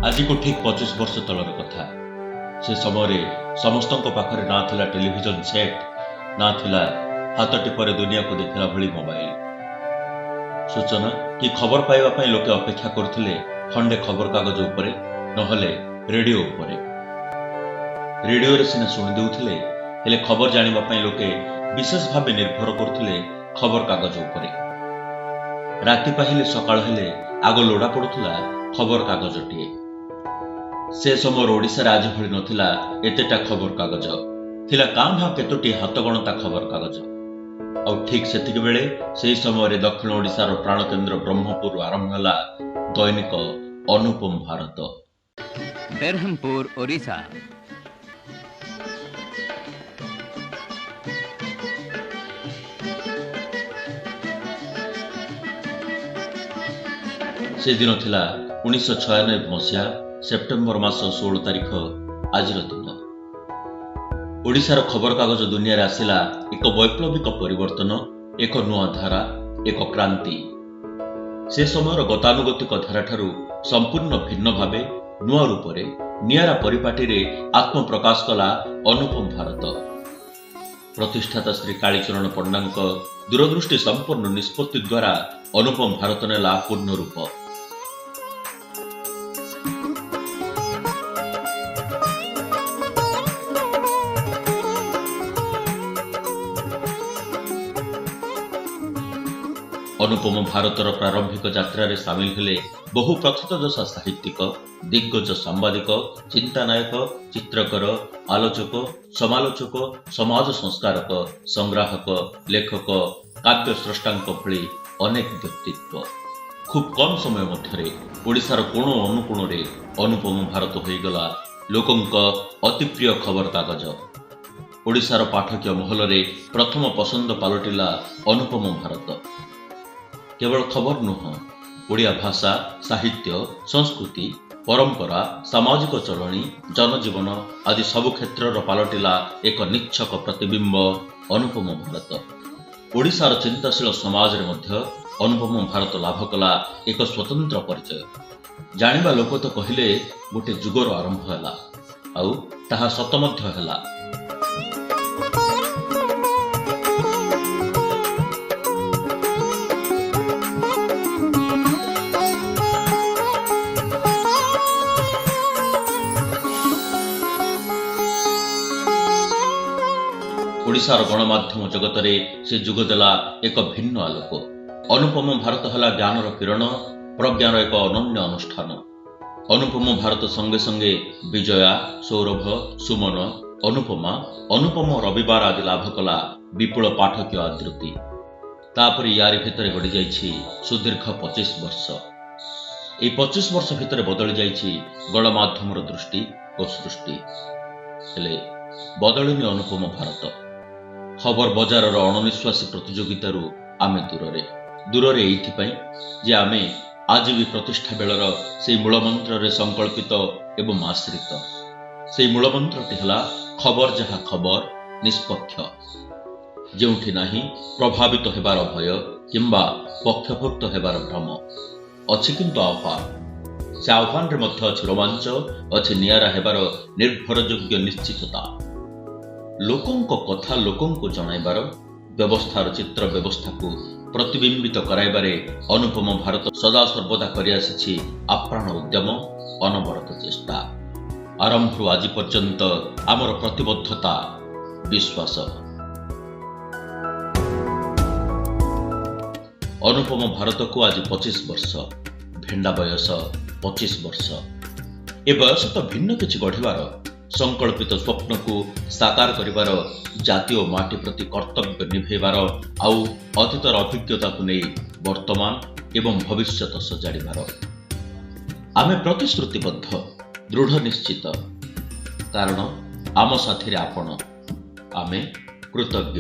ଆଜିକୁ ଠିକ୍ 25 ବର୍ଷ ତଳର କଥା। ସେ ସମୟରେ ସମସ୍ତଙ୍କ ପାଖରେ ନା ଥିଲା ଟେଲିଭିଜନ ସେଟ୍, ନା ଥିଲା ହାତ ଟିପରେ ଦୁନିଆକୁ ଦେଖିଲା ଭଳି ମୋବାଇଲ। ସୂଚନା କି ଖବର ପାଇବା ପାଇଁ ଲୋକେ ଅପେକ୍ଷା କରୁଥିଲେ ଖଣ୍ଡେ ଖବରକାଗଜ ଉପରେ, ନହେଲେ ରେଡିଓ ଉପରେ। ରେଡିଓରେ ସିନା ଶୁଣି ଦେଉଥିଲେ, ହେଲେ ଖବର ଜାଣିବା ପାଇଁ ଲୋକେ ବିଶେଷ ଭାବେ ନିର୍ଭର କରୁଥିଲେ ଖବରକାଗଜ ଉପରେ। ରାତି ପାହିଲେ, ସକାଳ ହେଲେ ଆଗ ଲୋଡ଼ା ପଡୁଥିଲା ଖବରକାଗଜଟିଏ। ସେ ସମୟର ଓଡ଼ିଶାରେ ଆଜି ଭଳି ନଥିଲା ଏତେଟା ଖବରକାଗଜ। ଥିଲା କାଁ ଭାଁ କେତୋଟି ହାତଗଣତା ଖବରକାଗଜ। ଆଉ ଠିକ୍ ସେତିକି ବେଳେ, ସେହି ସମୟରେ ଦକ୍ଷିଣ ଓଡ଼ିଶାର ପ୍ରାଣକେନ୍ଦ୍ର ବ୍ରହ୍ମପୁରରୁ ଆରମ୍ଭ ହେଲା ଦୈନିକ ଅନୁପମ ଭାରତ। Berhampur, Orissa. ସେଦିନ ଥିଲା 1996 ମସିହା ସେପ୍ଟେମ୍ବର ମାସ 16 ତାରିଖ। ଆଜିର ଦିନ ଓଡ଼ିଶାର ଖବରକାଗଜ ଦୁନିଆରେ ଆସିଲା ଏକ ବୈପ୍ଳବିକ ପରିବର୍ତ୍ତନ, ଏକ ନୂଆ ଧାରା, ଏକ କ୍ରାନ୍ତି। ସେ ସମୟର ଗତାନୁଗତିକ ଧାରାଠାରୁ ସମ୍ପୂର୍ଣ୍ଣ ଭିନ୍ନ ଭାବେ, ନୂଆ ରୂପରେ, ନିଆରା ପରିପାଟିରେ ଆତ୍ମପ୍ରକାଶ କଲା ଅନୁପମ ଭାରତ। ପ୍ରତିଷ୍ଠାତା ଶ୍ରୀ କାଳୀଚରଣ ପଣ୍ଡାଙ୍କ ଦୂରଦୃଷ୍ଟି ସମ୍ପନ୍ନ ନିଷ୍ପତ୍ତି ଦ୍ୱାରା ଅନୁପମ ଭାରତ ନେଲା ପୂର୍ଣ୍ଣ ରୂପ। ଅନୁପମ ଭାରତର ପ୍ରାରମ୍ଭିକ ଯାତ୍ରାରେ ସାମିଲ ହେଲେ ବହୁ ପ୍ରଥିତଯଶା ସାହିତ୍ୟିକ, ଦିଗ୍ଗଜ ସାମ୍ବାଦିକ, ଚିନ୍ତାନାୟକ, ଚିତ୍ରକର, ଆଲୋଚକ, ସମାଲୋଚକ, ସମାଜ ସଂସ୍କାରକ, ସଂଗ୍ରାହକ, ଲେଖକ, କାବ୍ୟ ସ୍ରଷ୍ଟାଙ୍କ ଭଳି ଅନେକ ବ୍ୟକ୍ତିତ୍ୱ। ଖୁବ୍ କମ୍ ସମୟ ମଧ୍ୟରେ ଓଡ଼ିଶାର କୋଣ ଅନୁକୋଣରେ ଅନୁପମ ଭାରତ ହୋଇଗଲା ଲୋକଙ୍କ ଅତିପ୍ରିୟ ଖବରକାଗଜ। ଓଡ଼ିଶାର ପାଠକୀୟ ମହଲରେ ପ୍ରଥମ ପସନ୍ଦ ପାଲଟିଲା ଅନୁପମ ଭାରତ। କେବଳ ଖବର ନୁହଁ, ଓଡ଼ିଆ ଭାଷା, ସାହିତ୍ୟ, ସଂସ୍କୃତି, ପରମ୍ପରା, ସାମାଜିକ ଚଳଣି, ଜନଜୀବନ ଆଦି ସବୁ କ୍ଷେତ୍ରର ପାଲଟିଲା ଏକ ନିଚ୍ଛକ ପ୍ରତିବିମ୍ବ ଅନୁପମ ଭାରତ। ଓଡ଼ିଶାର ଚିନ୍ତାଶୀଳ ସମାଜରେ ମଧ୍ୟ ଅନୁପମ ଭାରତ ଲାଭ କଲା ଏକ ସ୍ୱତନ୍ତ୍ର ପରିଚୟ। ଜାଣିବା ଲୋକ ତ କହିଲେ ଗୋଟେ ଯୁଗର ଆରମ୍ଭ ହେଲା, ଆଉ ତାହା ସତ ମଧ୍ୟ ହେଲା। ଓଡ଼ିଶାର ଗଣମାଧ୍ୟମ ଜଗତରେ ସେ ଯୁଗ ଦେଲା ଏକ ଭିନ୍ନ ଆଲୋକ। ଅନୁପମ ଭାରତ ହେଲା ଜ୍ଞାନର କିରଣ, ପ୍ରଜ୍ଞାର ଏକ ଅନନ୍ୟ ଅନୁଷ୍ଠାନ। ଅନୁପମ ଭାରତ ସଙ୍ଗେ ସଙ୍ଗେ ବିଜୟା, ସୌରଭ, ସୁମନ, ଅନୁପମା, ଅନୁପମ ରବିବାର ଆଦି ଲାଭ କଲା ବିପୁଳ ପାଠକୀୟ ଆଦୃତି। ତାପରେ ୟାରି ଭିତରେ ଗଡ଼ିଯାଇଛି ସୁଦୀର୍ଘ 25 ବର୍ଷ। ଏଇ 25 ବର୍ଷ ଭିତରେ ବଦଳି ଯାଇଛି ଗଣମାଧ୍ୟମର ଦୃଷ୍ଟି ଓ ସୃଷ୍ଟି। ହେଲେ ବଦଳିନି ଅନୁପମ ଭାରତ। ଖବର ବଜାରର ଅଣନିଶ୍ୱାସୀ ପ୍ରତିଯୋଗିତାରୁ ଆମେ ଦୂରରେ। ଦୂରରେ ଏଇଥିପାଇଁ ଯେ ଆମେ ଆଜି ବି ପ୍ରତିଷ୍ଠା ବେଳର ସେଇ ମୂଳମନ୍ତ୍ରରେ ସଂକଳ୍ପିତ ଏବଂ ଆଶ୍ରିତ। ସେଇ ମୂଳମନ୍ତ୍ରଟି ହେଲା ଖବର ଯାହା ଖବର, ନିଷ୍ପକ୍ଷ, ଯେଉଁଠି ନାହିଁ ପ୍ରଭାବିତ ହେବାର ଭୟ କିମ୍ବା ପକ୍ଷଭୁକ୍ତ ହେବାର ଭ୍ରମ। ଅଛି କିନ୍ତୁ ଆହ୍ୱାନ। ସେ ଆହ୍ୱାନରେ ମଧ୍ୟ ଅଛି ରୋମାଞ୍ଚ, ଅଛି ନିଆରା ହେବାର ନିର୍ଭରଯୋଗ୍ୟ ନିଶ୍ଚିତତା। ଲୋକଙ୍କ କଥା ଲୋକଙ୍କୁ ଜଣାଇବାର ବ୍ୟବସ୍ଥାର ଚିତ୍ର ବ୍ୟବସ୍ଥାକୁ ପ୍ରତିବିମ୍ବିତ କରାଇବାରେ ଅନୁପମ ଭାରତ ସଦାସର୍ବଦା କରିଆସିଛି ଆପ୍ରାଣ ଉଦ୍ୟମ, ଅନବରତ ଚେଷ୍ଟା। ଆରମ୍ଭରୁ ଆଜି ପର୍ଯ୍ୟନ୍ତ ଆମର ପ୍ରତିବଦ୍ଧତା, ବିଶ୍ୱାସ। ଅନୁପମ ଭାରତକୁ ଆଜି 25 ବର୍ଷ, ଭେଣ୍ଡା ବୟସ 25 ବର୍ଷ। ଏ ବୟସ ତ ଭିନ୍ନ କିଛି ଗଢ଼ିବାର, ସଂକଳ୍ପିତ ସ୍ୱପ୍ନକୁ ସାକାର କରିବାର, ଜାତି ଓ ମାଟି ପ୍ରତି କର୍ତ୍ତବ୍ୟ ନିଭେଇବାର, ଆଉ ଅତୀତର ଅଭିଜ୍ଞତାକୁ ନେଇ ବର୍ତ୍ତମାନ ଏବଂ ଭବିଷ୍ୟତ ସଜାଡ଼ିବାର। ଆମେ ପ୍ରତିଶ୍ରୁତିବଦ୍ଧ, ଦୃଢ଼ ନିଶ୍ଚିତ, କାରଣ ଆମ ସାଥିରେ ଆପଣ। ଆମେ କୃତଜ୍ଞ।